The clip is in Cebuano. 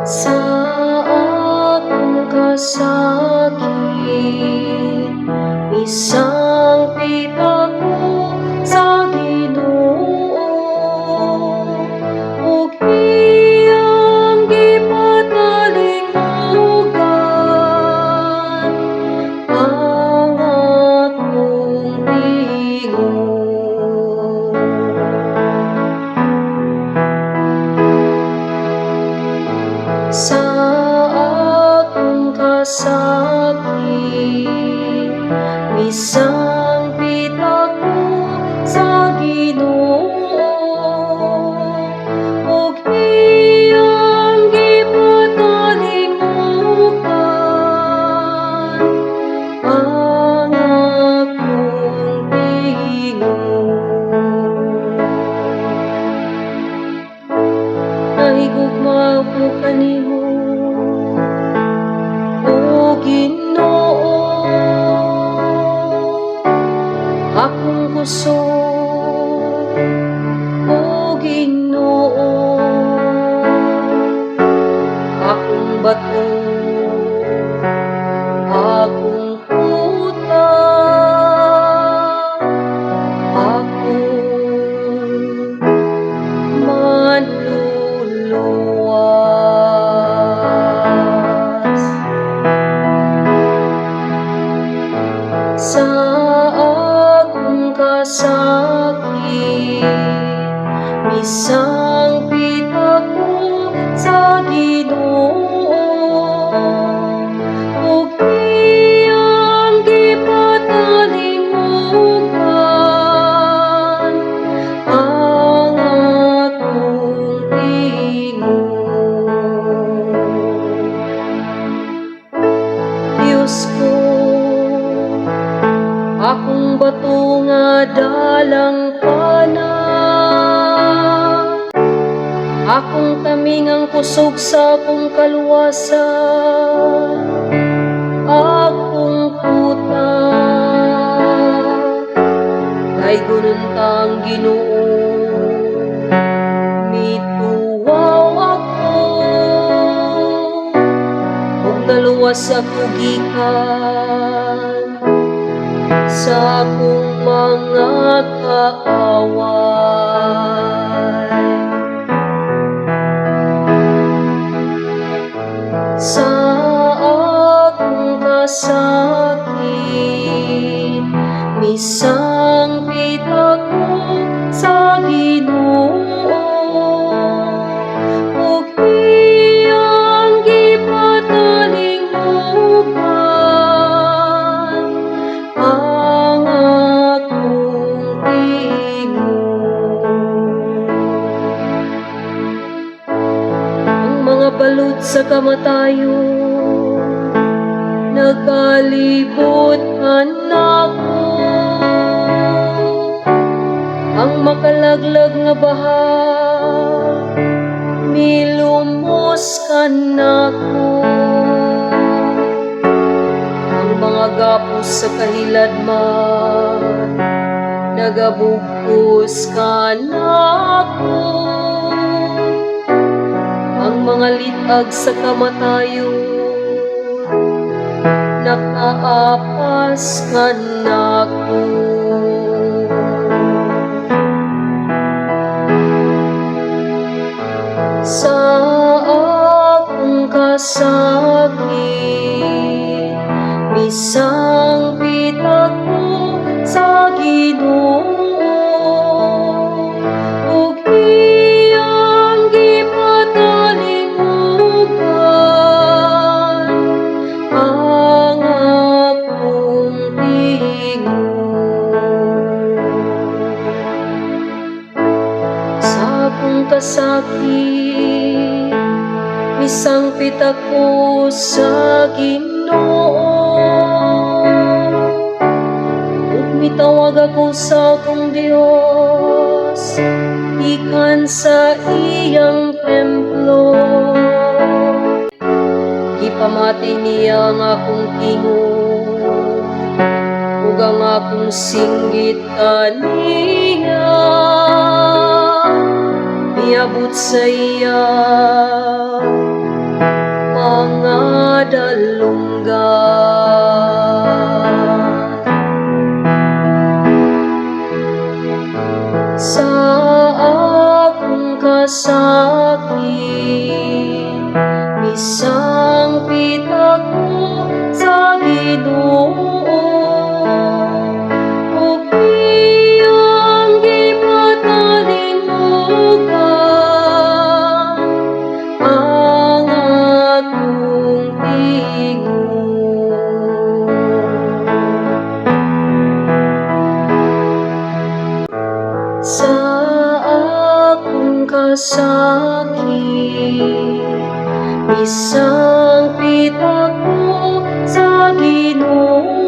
Sa akong kasakit, misangpit ako sa Ginoo ug iyang gipatalinghugan ang akong tingog. Sa akong kasakit, misangpit ako sa Ginoo ug iyang gipatalinghugan ang akong tingog. Nahigugma ko kanimo, o Ginoo, akong kusog, o Ginoo, akong bato, akong kuta, akong manluluwas. Sa akong kasakit, misangpit ako sa Ginoo ug iyang gipatalinghugan ang akong tingog. Diyos ko, akong bato nga dalang pana, akong tamingang kusog sa akong kaluwasan, akong kuta. Daygon unta ang Ginoo, mituwaw ako, ug naluwas ako gikan sa akong mga kaaway. Sa akong kasakit, misangpit ako sa Ginoo ug iyang gipatalinghugan ang akong tingog. Ang mga balud sa kamatayon nagkalibot kanako, ang makalaglag nga baha milumos kanako, ang mga gapos sa kahiladman nagabugkos kanako, ang mga lit-ag sa kamatayon nakaapas kanako. Sa akong kasakit, misangpit ako sa Ginoo ug iyang gipatalinghugan ang akong tingog. Sa akong kasakit, misangpit ako sa Ginoo ug mitawag ako sa akong Dios gikan sa iyang templo. Gipamati niya ang akong tingog ug ang akong singgit kaniya miabot sa iya. mga dalunggan. Sa akong kasakit, misangpit ako sa Ginoo, ug iyang gipatalingugan ang akong tingog. Sa akong kasakit, misangpit ako sa Ginoo.